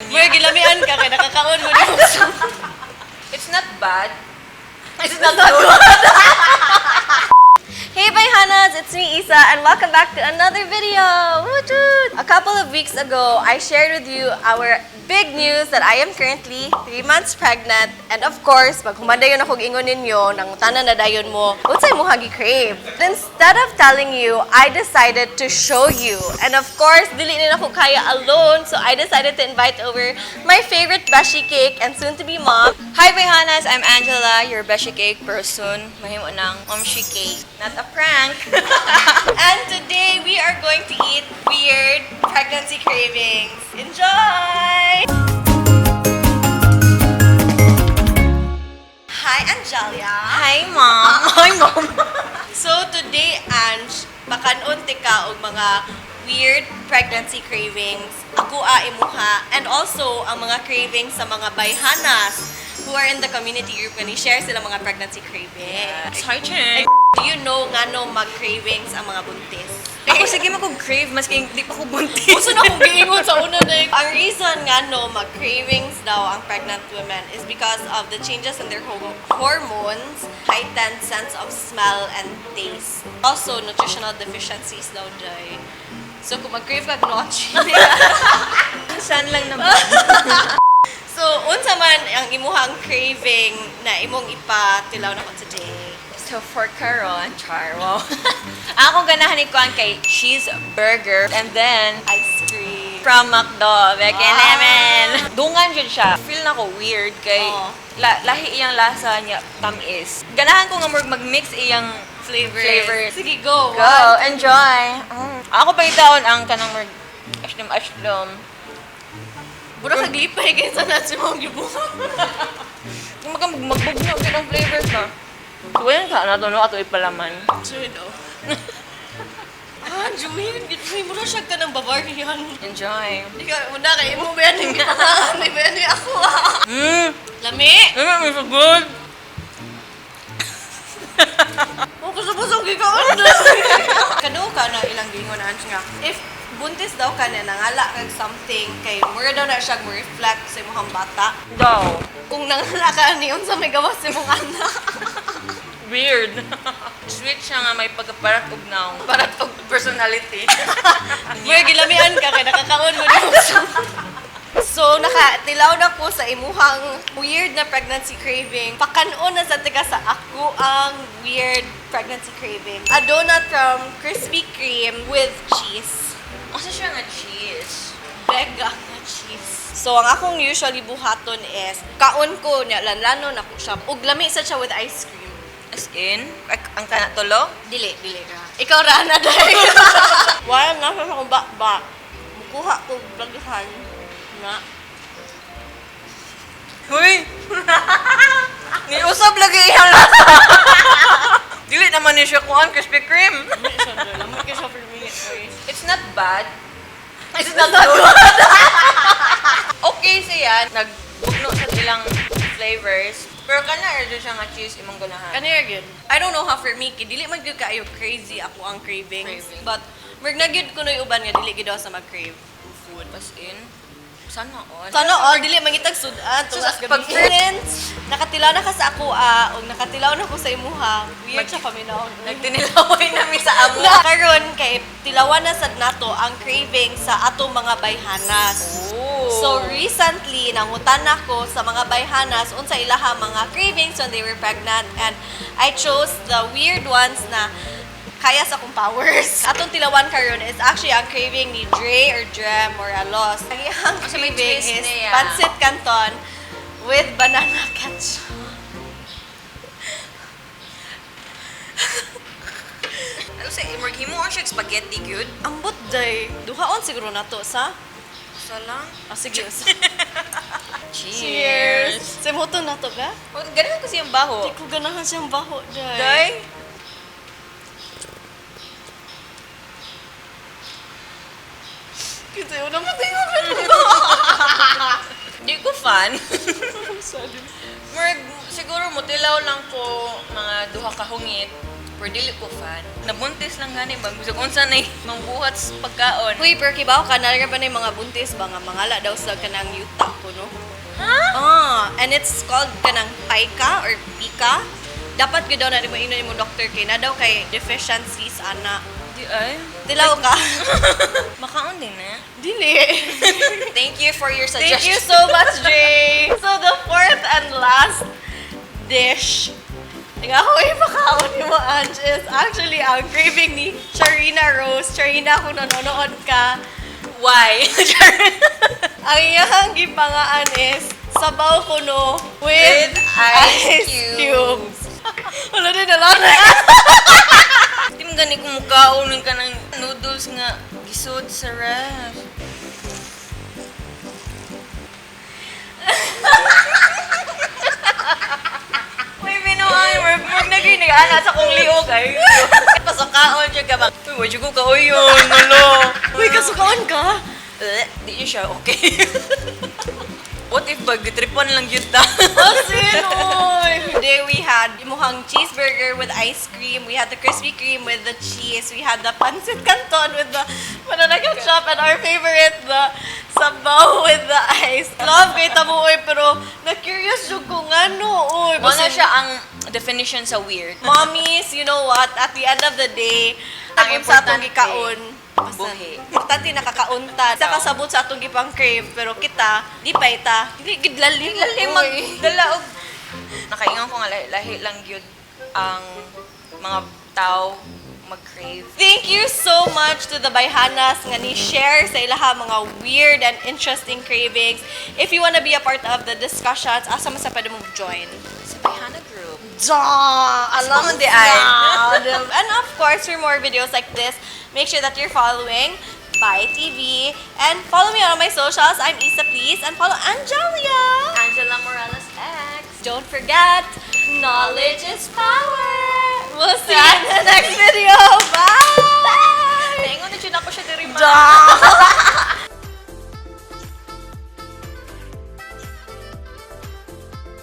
Mura gilamian ka kay nakakaon mo dito. It's not bad. It's not good. Hey Bayhanas, it's me Isa and welcome back to another video. Woot woot. A couple of weeks ago, I shared with you our big news that I am currently 3 months pregnant, and of course, pag human dayon ako ingon ninyo, nangutana na dayon mo, unsay mo gi-crave? But instead of telling you, I decided to show you. And of course, dili na ako kaya alone, so I decided to invite over my favorite beshi cake and soon to be mom. Hi Bayhanas, I'm Angela, your beshi cake person. Mahimo ng momshi cake. Not a prank. And today we are going to eat weird pregnancy cravings. Enjoy! Hi, Angelia. Hi Mom. Hi Mom. So today, Ange, makanon tika og mga weird pregnancy cravings. Ako a imuha, and also ang mga cravings sa mga bayhanas who are in the community group nga ni-share sila mga pregnancy cravings. Exciting. Do you know ngano mag-cravings ang mga buntis? Ako sige mo kong crave maski hindi pa ko buntis. Uso na akong giingon sa una na yun. Ang reason nga no, mag-cravings daw ang pregnant women is because of the changes in their hormones, heightened sense of smell and taste. Also, nutritional deficiencies daw, Jay. So, kung mag-crave ka, gnocchi. Saan lang naman. So, unsa man ang imuhang craving na imong ipatilaw na ko today? So for karon, char, wow. Akong ganahan ni kuan kay cheeseburger and then Ice cream. From McDo, Becky Ah. Lemon. Dungan jud siya. Feel na ko weird kay Oo. Lahi iyang lasa niya tamis. Ganahan ko nga murag mag-mix iyang Flavors. Flavors. Sige, go. Go, enjoy. Ako pa itaon ang kanang murag ashlom ashlom. Bura kaglipay kaysa na si mong gibuhat. Kung maga magbugno gyud ang flavors na. So, wala ka na to no ato ipalaman. Sure daw. Ah, Juhin, gitmoy mo na siya ka ng Bavarian. Enjoy. Hindi ka, una kay mo ba yan yung May ba yan yung ako ah. Lami! It's so good. Oh, kasabos ang gikaon na. Kano ka na ilang gingon na nga. If buntis daw ka na nangala kag something kay mura daw na siya mo reflect sa imong bata. Daw. Kung nangala ka ni unsa may gawas sa imong anak. Weird. Sweet siya nga may pagkaparat og naong. Parat og personality. Mura gilamian ka kay nakakaon mo nimo. So, nakatilaw na ko sa imuhang weird na pregnancy craving. Pakanon na sa tika sa ako ang weird pregnancy craving. A donut from Krispy Kreme with cheese. Asa siya nga cheese? Bega nga cheese. So, ang akong usually buhaton is, kaon ko, niya, lanlano na ko siya. Ug lami sa siya with ice cream. As in? Ang kana tulo? Dili, dili ra. Ikaw ra na dahil. Wala na sa akong bakba. Mukuha ko laghan na. Huy! Niusab lagi iyang lasa. Dili naman ni siya kuan Krispy Kreme. Lamot ka siya for minute, oy. It's not bad. It's not good. Okay siya. Nagbugno sa ilang flavors. Pero kana er siya nga cheese imong ganahan. Ano yun? Gyud? I don't know how for me, kay dili man gyud kaayo crazy ako ang cravings. Craving. But murag na gyud kunoy uban nga dili gyud ako sa mag-crave food. As in, sana all. Sana all dili mangitag sudan So, tulas pag- gabi. Friends, nakatilaw na ka sa ako ah, ug nakatilaw na ko sa imuha. Weird siya paminaw. Nagtinilaway nami sa amo. Na karon kay tilawan na sad nato ang craving sa atong mga bayhanas. Oh. So recently nangutan ako sa mga bayhanas unsa ilaha mga cravings when they were pregnant, and I chose the weird ones na kaya sa akong powers. Atong tilawan karon is actually ang craving ni Dre or Dre Moralos. Ang iyang Unsa may craving twist is niya? pancit canton with banana ketchup. Ano sa imurg himo siya spaghetti gyud? Ambot day. Duhaon siguro nato sa. Sa lang. Ah, sige. Cheers. Sa moto na to ba? Oh, ganahan ko siyang baho. Di ko ganahan siyang baho, day. Day. Kita yun naman tayo ka. Di ko fan. Murag, siguro mutilaw lang ko mga duha ka hungit. Pero dili ko fan. Nabuntis lang gani ba? Bisag unsa na mangbuhat sa pagkaon. Uy, pero kibaw ka, naa ba na yung mga buntis ba nga mangala daw sa kanang yuta ko, no? Ha? Ah, and it's called kanang pica or pika. Dapat gyud daw na mo ingnon mo doctor kay na daw kay deficiencies ana. Di ay. Tilaw ka. Makaon din na. Dili. Thank you for your Thank suggestion. you so much, Jay. So the fourth and last dish nga ako ipakaon ni mo, Ange, is actually ang craving ni Charina Rose. Charina, kung nanonood ka, Why? ang iyang gipangaan is sabaw kuno with With ice cubes. Wala din na lang. Di mo gani kung mukaon ka ng noodles nga gisod sa ref. Uy, binuhay, murag nag-ana sa kong liog ay. Pasakaon siya ka ba? Uy, wala ko kauyon, nulo. Uy, kasukaan ka? Eh, di yun siya okay. What if bag tripan lang yun ta? Asin, oy! Today we had imuhang cheeseburger with ice cream. We had the Krispy Kreme with the cheese. We had the pancit canton with the banana ketchup and our favorite, the sabaw with the ice. Love kay tamo, oy, pero na-curious jud ko ngano, oy. Wala siya ang definition sa weird. Mommies, you know what? At the end of the day, Ang ang sa atong importante, gikaon, buhi. Importante nakakaunta. Sa kasabot sa atong gipang crave, pero kita, di pa ita. Di gid lalim. Lalim oy. magdala og nakaingon ko nga lahi lang gyud ang mga tao mag-crave. Thank you so much to the Bayhanas nga ni share sa ilaha mga weird and interesting cravings. If you wanna be a part of the discussions, asa man sa pwede mo join? Sa Bayhana Group. Duh! Alam mo di ay. And of course, for more videos like this, make sure that you're following Bai TV. And follow me on all my socials. I'm Isa Please. And follow Angelia. Angela Morales X. Don't forget, knowledge is power. We'll see you in the next video. Bye! Naingon na jud ako siya diri ma. Duh!